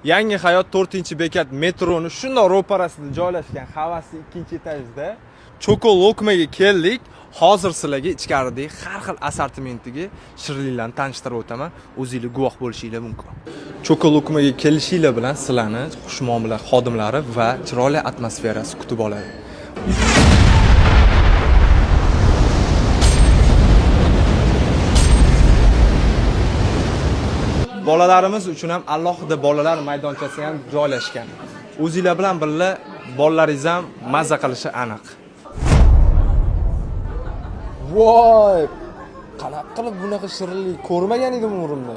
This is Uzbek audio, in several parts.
Yangi Hayot 4-bekat metroni shundoq ro'parasida joylashgan Havasli 2-etajda Choco Lokmaga keldik. Hozir sizlarga ichkaridagi har xil assortimentdagi shirinliklarni tanishtirib o'taman. O'zingizlar guvoh bo'lishinglar mumkin. Choco Lokmaga kelishinglar bilan sizlarni xushmuomala xodimlari va chiroyli atmosferasi kutib oladi. Bolalarimiz uchun ham alohida bolalar maydonchasi ham joylashgan. O'zinglar bilan birga bolalaringiz ham mazza qilishi aniq. Voy! Qanaqa qilib bunaqa shirinlik ko'rmagan edim umrimda.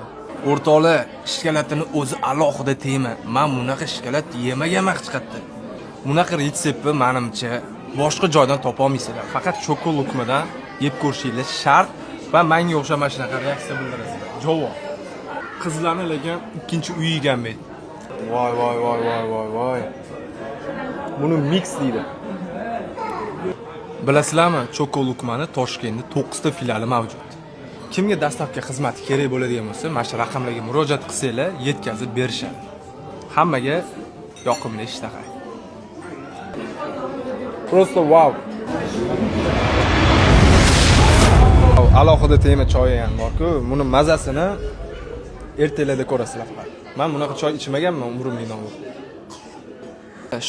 O'rtoqlar, shkolatini o'zi alohida tema. Men bunaqa shkolat yemaganman hech qayerda. Bunaqa retseptni menimcha boshqa joydan topa olmaysizlar. Faqat Choco Lukmadan yeb ko'rishinglar shart va menga o'xshab mana shunaqa reaksiya bildirasizlar. Javob. Qizlarni lekin ikkinchi uyi ekan bu. Voy voy voy voy voy voy. Buni mix deydi. Bilasizlarmi, Choco Lukmani Toshkentda 9 ta filiali mavjud. Kimga dastlabki xizmati kerak bo'ladigan bo'lsa, mana shu raqamlarga murojaat qilsanglar, yetkazib berishadi. Hammaga yoqimli ishtaha. Просто wow. Alohida tema choyi ham bor-ku. Buni mazasini ertalarda ko'rasizlar faqat. Men bunaqa choy ichmaganman umrimning davomida.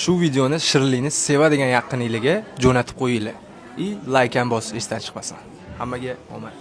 Shu videoni shirinlikni sevadigan yaqininglarga jo'natib qo'yinglar. И like ham bosish esdan chiqmasin. Hammaga omad.